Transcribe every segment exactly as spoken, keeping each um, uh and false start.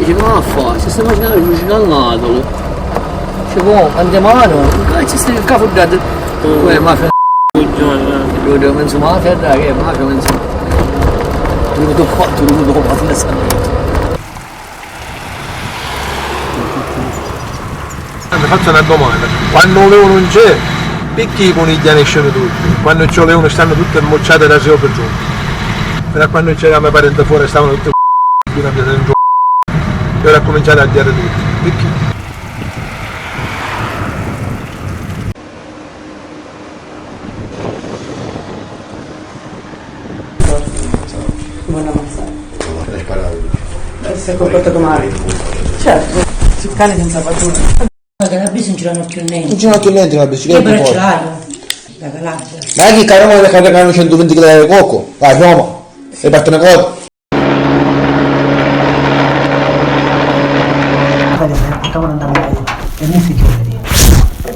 Chi va a fa? Si sta macinannu vicinu a l'atulu. Ci vo, antemano. Ca ci sta il capo da. Uè, mafia. Buongiorno. Due, due, mezzo mafia, dai, che mafia, mezzo. Tutto qua, tutto qua, mafia, sta. Mi faccio una domanda. Quando un leone non c'è, perché i conigli ne escono tutti? Quando c'è un leone stanno tutte ammucciate da zio per giù. Fino a quando c'era mio parente fuori stavano tutti. Una via dentro. E ora cominciare a dire tutti. Perché? Buona mazzata. Eh, si è comportato male. Certo, sul cane senza paura. Ma che l'ha preso in giro non più niente. Non c'è più niente, la bicicletta. Io però ce l'ho. La Calabria. Ma chi caro, ma che caro, centoventi chili di cocco? Vai, fiume. E parte una cosa. Vedi, portavano da me e mi figlio di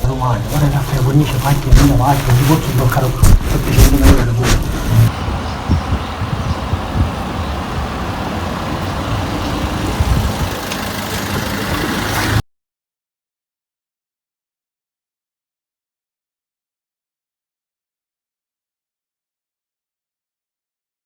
domani, ora la fai con dieci pacchi e mille pacchi, non ti posso bloccare sotto centomila euro.